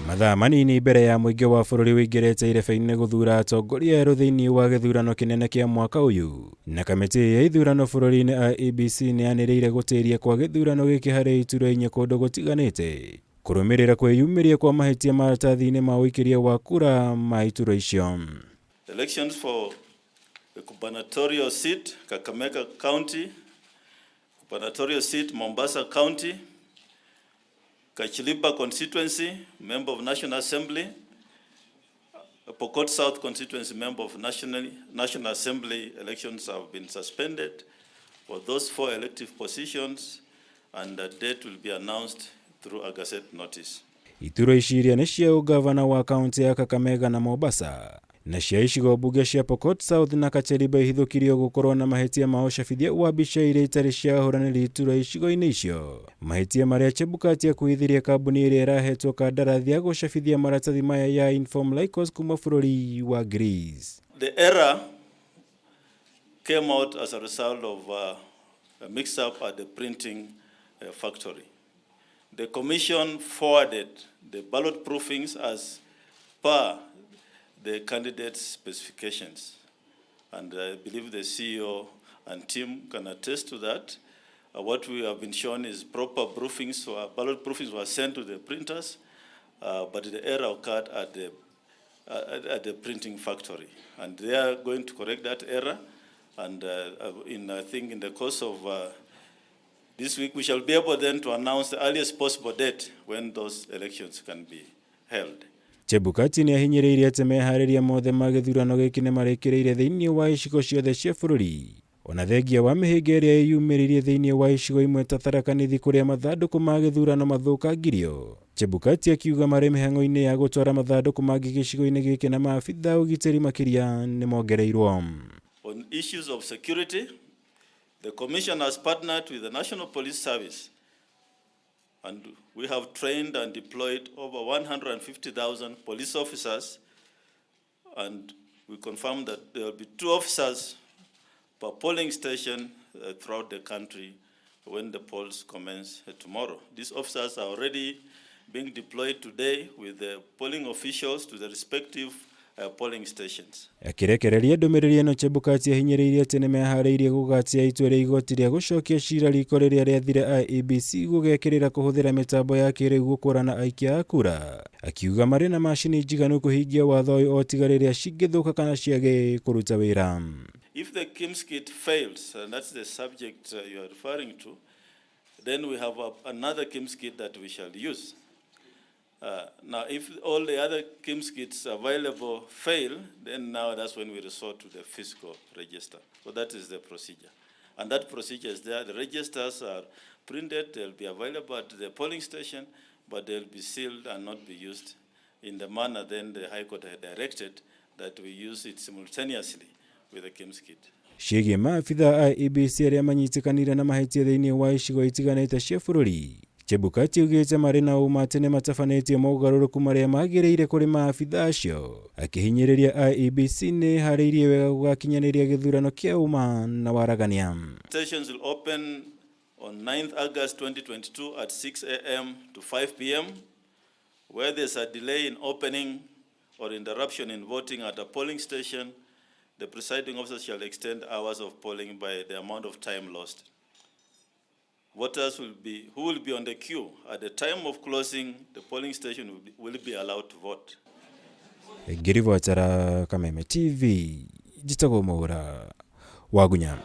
Mathaa manini mbere ya mũingĩ wa bũrũri ũingĩrĩte irebe-inĩ gũthuura atongoria erũ thĩinĩ wa gĩthurano kĩnene kĩa mwaka ũyũ, na kamĩtĩ ya ithurano bũrũri-inĩ IEBC nĩ yanĩrĩire gũtĩria kwa gĩthurano gĩkĩ harĩ iturwa inya kũndũ gũtiganĩte, kũrũmĩrĩra kwĩyumĩria kwa mahĩtia maratathi-inĩ ma ũikĩria wa kura ma iturwa icio. Elections for the gubernatorial seat, Kakamega County, gubernatorial seat, Mombasa County, Kacheliba constituency, member of National Assembly, Pokot South constituency, member of National Assembly elections have been suspended for those four elective positions, and the date will be announced through a gazette notice. Iturwa ici iria nĩ cia ũgavana wa kaunti ya Kakamega na Mombasa na cia icigo mbunge cia Pokot South na Kacheliba ihithũkirio gũkorwo na mahĩtia ma ũcabithia wa mbica iria itarĩ cia ahũranĩri iturwa icigo-inĩ icio, mahĩtia marĩa Chebukati akuithirie kambuni ĩrĩa ĩrahetwo kandarathi ya gũcabithia maratathi maya ya Inform Lycos kuma bũrũri wa Greece. The error came out as a result of a mix-up at the printing factory. The commission forwarded the ballot proofings as per the candidates' specifications. And I believe the CEO and team can attest to that. What we have been shown is proper proofings, ballot proofings were sent to the printers, but the error occurred at the printing factory. And they are going to correct that error. And I think in the course of this week, we shall be able then to announce the earliest possible date when those elections can be held. Chebukati nĩ ahinyĩrĩirie atĩ meharĩria mothe ma gĩthurano gĩkĩ nĩ marĩkĩrĩire thĩinĩ wa icigo ciothe cia bũrũri, ona thengia wa mĩhĩnga ĩrĩa ĩyumĩririe thĩinĩ wa icigo imwe ta Tharaka Nithi kũrĩa mathandũkũ ma gĩthurano mathũkangirio. Chebukati akiuga marĩ mĩhang'o-inĩ ya gũtwara mathandũkũ mangĩ gĩcigo-inĩ gĩkĩ na maabitha ũgitĩri makĩria nĩ mongereirwo. On issues of security, the Commission has partnered with the National Police Service, and we have trained and deployed over 150,000 police officers, and we confirm that there will be 2 officers per polling station throughout the country when the polls commence tomorrow. These officers are already being deployed today with the polling officials to the respective polling stations. Akirekereria ndũmĩrĩri ĩno, Chebukati ahinyĩrĩirie atĩ nĩmeharĩirie gũgatia itua rĩa igoti rĩa gũcokia cira riko rĩrĩa rĩathire IEBC gũgekĩrĩra kũhũthĩra mĩtambo ya kĩrĩu gũkũrana aikia a kura, akiuga marĩ na macini njiganu kũhingia watho ũyũ o tiga rĩrĩa cingĩthũka kana ciage kũruta wĩra. If the KIEMS kit fails, and that's the subject you are referring to, then we have another KIEMS kit that we shall use. Now, if all the other KIEMS kits available fail, then now that's when we resort to the physical register. So that is the procedure. And that procedure is there. The registers are printed, they'll be available at the polling station, but they'll be sealed and not be used in the manner then the High Court had directed that we use it simultaneously with the KIEMS kit. Ciĩgiĩ maabitha a IEBC arĩa manyitĩkanire na mahĩtia thĩinĩ wa icigo itiganĩte cia bũrũri, Chebukati augĩte marĩ na ũma atĩ nĩmatabanĩtie mogarũrũku marĩa magĩrĩire kũrĩ maabitha acio, akĩhinyĩrĩria IEBC nĩ ĩharĩirie wega gũgakinyanĩria gĩthurano kĩa ũma na waragania. Stations will open on 9th August 2022 at 6 a.m. to 5 p.m. Where there's a delay in opening or interruption in voting at a polling station, the presiding officer shall extend hours of polling by the amount of time lost. Voters who will be on the queue at the time of closing the polling station will be allowed to vote. Ngĩribotera Kameme TV, njĩtagwo Mwaura Wagunya.